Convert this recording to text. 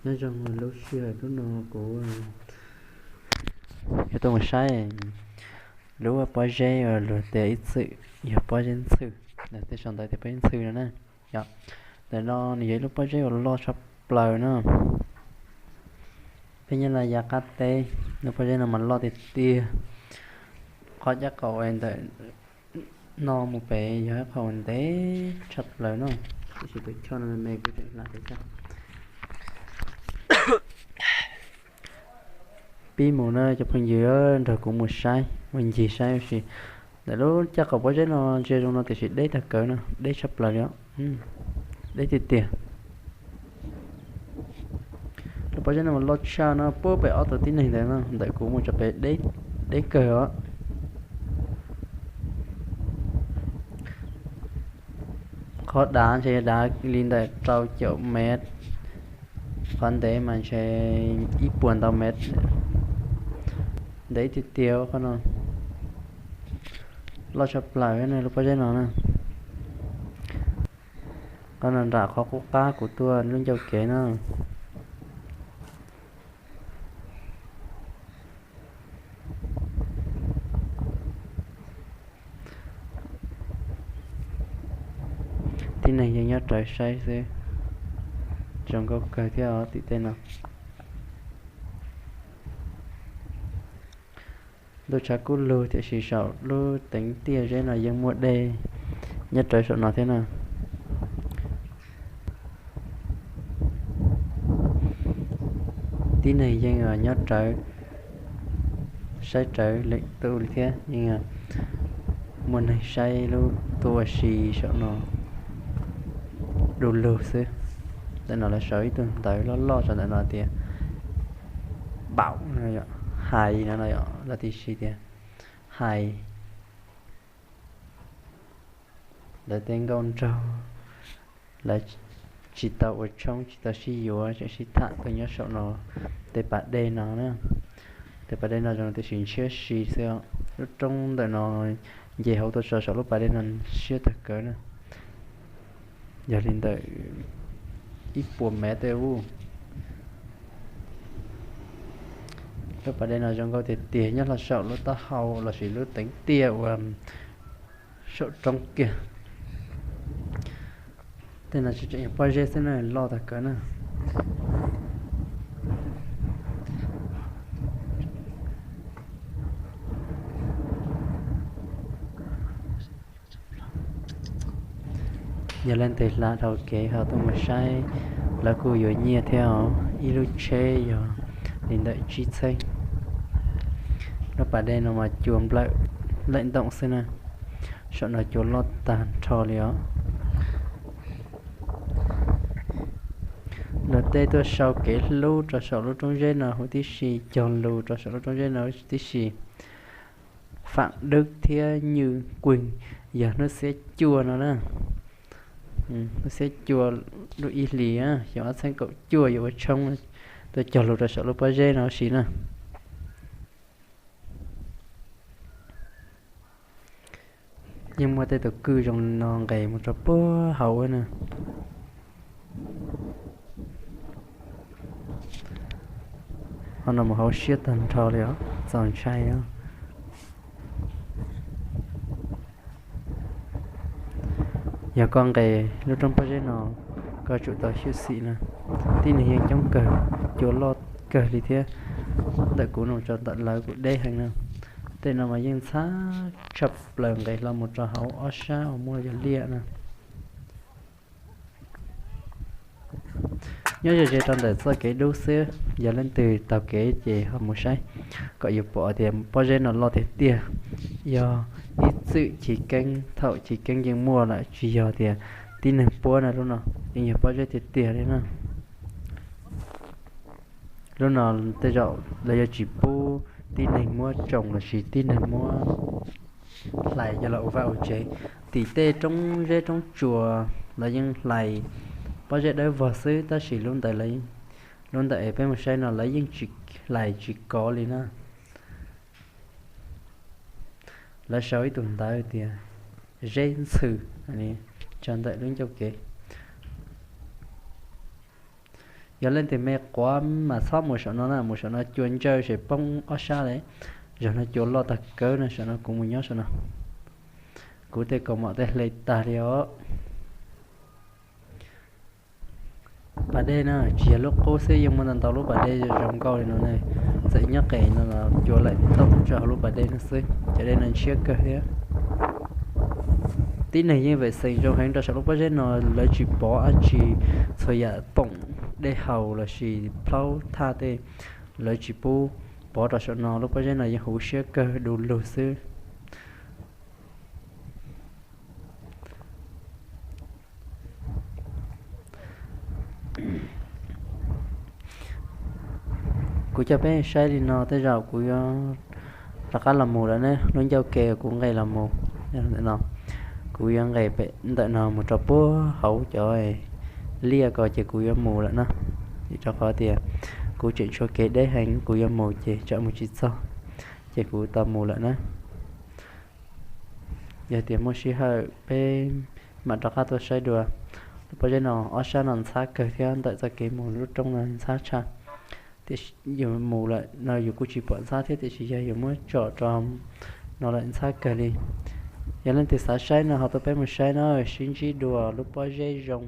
Nyob zoo lub sij hawm hnub no kuv yuav tuaj mus saib lub pob zeb uas luag tias ib txwm yog pob zeb ntxhw, tej sau ntawv tias pob zeb ntxhw no na. Yog, ntawm no nws yog ib lub pob zeb uas loj tshaj plaws na. Peb Nyab Laj yav qab teb, lub pob zeb no mas loj tiag tiag. Qhov caj qaum ntawm no mus pem yog ib qho uas ntev tshaj plaws no, tiam sis tus choj no me me kuv tseem hla pem tag. Pib mus na cov phooj ywg, nrog kuv mus saib, mus ncig saib ua si. Ntawm lub caj qaum pob zeb no ntsia zoo no tiam sis deb tag kawg no, deb tshaj plaws li os. Deb tiag tiag. Lub pob zeb no mas loj tshaj no, puag pem ob tug tib neeg ntawd no, ntawm kuv mus txog pem deb, deb kawg os. Qhov dav ntshe dav li ntawm rau caum mev, qhov ntev mas ntshe ib puas ntau mev. Ntev tiag tiag qhov no. Loj tshaj plaws lub pob zeb no na. Qhov no nram qhov qub qab kuv tuaj lub ncauj kev na. Tib neeg yeej nyob rawv saib xwb. Zoo nkauj kawg thiab os tim tej no. Ntuj tshav kub lug tiam sis saum lub teev tiaj zeb no yeej muaj dej nyob rawv saum no thiab na. Tib neeg yeej nyob rawv saib rawv lwm tus li thiab, yeej muaj neeg saib lub tuaj ua si saum no du lug xwb. Ntawm no lawv sau ib tug ntawv loj loj rau ntawm no tias npaum no, hais no los tib si tias hais. Lawv tej nkauj nraug lawv tsis tau ua tshoob tsis tau sib yuav tseem sib tham tuaj nyob saum no. Tej pas dej no na, tej pas dej no zoo tiam sis ntshiab si xwb. Lub roob ntawm no nce hauv tuaj tso saum lub pas dej no siab tag kawg na. Yog li ntawm ib puas mev tej ub. Lub pas dej no zoo nkauj tiag tiag nyob hlo saum lub taub hau lossis lub teev tiaj uas saum roob kiag. Tej no tsis tseem yog pob zeb xwb na, loj tag kawg na. Yog leej twg hla dhau kev ho tuaj mus saib, lawv kuj yuav nyiaj thiab os. Ib lub tsheb yog li ntawm tsib txheeb. Lub pas dej no mas cua nplawm nplaim ntoom xwb na. Saum no cua loj tag nrho li os. Luag tej tuaj sau kev hlub rau saum lub roob zeb no huv tib si, cog lus rau saum lub roob zeb no huv tib si. Faam Dwb thiab Nyuj Kuig yog hnub xiab cuaj no na. Hnub xiab cuaj lub ib hlis xyoo ob txhiab kaum cuaj yuav ua tshoob tuaj cog lus rau saum lub pob zeb no huv si na. Yeej muaj tej tus kwj zoo no nqes mus rau puag hauv na. Qhov no mus hauv siab tag nrho li os, txaus ntshai os. Yog koj nqes lub roob pob zeb no, koj tsum tau xyuam xim na. Tib neeg yeej coob kawg, cua loj kawg li thiab. Ntawm kuv no tso ntawm lawv kuj deb heev na. Tej no mas yeej ntxhab tshaj plaws nqes hlo mus rau hauv ob sab uas muaj yog liaj na. Nyob ze ze rau ntawm txoj kev dub xwb, yog leej twg taug kev ces ho mus saib kom yuav pom tias pob zeb no loj tiag tiag. Yog ib txwm chiv keeb, thaum chiv keeb yeej muaj lawm, tsis yog tias tib neeg puab na, lub no yeej yog pob zeb tiag tiag li na. Lub no tej zaum lawv yuav tsis pub tib neeg muab tsoo lossis tib neeg muab hlais coj los ua vaj ua tsev. Tim tej roob zeb roob tsuas lawv yeej hlais pob zeb dawb vog xwb, tab sis lub ntawm, lub ntawm es peb mus saib no lawv yeej tsis hlais tsis kov li na. Lawv sau ib tug ntawv tias zeb ntxhw tso ntawm lub ncauj kev. Yog leej twg me quav mas txhob mus saum no na, mus saum no cua ntsawj ces poob ob sab li. Zaum no cua loj tag kawg no, saum no kuv mus nyob saum no, kuv tej kaus mom tej hle tag li os. Pas dej na tsis yog lub qub xwb, yeej muaj ntau ntau lub pas dej zoo nkauj li no ne. Txawm nyob qes no los cua laim toj rau hauv lub pas dej no xwb. Cov dej no ntshiab kawg thiab. Tib neeg yeej vem xees zoo heev rau saum lub pob zeb no, lawv tsis pov dab tsi txhua yam poom dej haus lossis plaub thaj tej, lawv tsis pub pov rau saum no. Lub pob zeb no yeej huv siab kawg du lug xwb. Kuv coj peb saib li no, tej zaum kuv yuav rov qab los mus lawm ne. Lub ncauj ke kuv nqes los mus ntawm no, kuv yuav nqes pem ntawm no mus rau puag hauv cov liaj ko ces kuv yuav mus lawm na. Vim rau qhov tias kuv tseem tshuav kev deb heev, kuv yuav mus ces tsam mus tsis txog, ces kuv tau mus lawm na. Yog tias muaj sij hawm peb mam rov qab tuaj saib dua. Lub pob zeb no ob sab no ntxhab kawg thiab, ntawm txoj kev mus lub roob no ntxhab tshaj. Tiam sis yus mus lawm no yus kuj tsis pom ntxhab thiab, tiam sis yog yus muab tsom rau no lawm ntxhab kawg li. Yog leej twg xav saib no ho tuaj peb mus saib na, sib ntsib dua lub pob zeb zoo.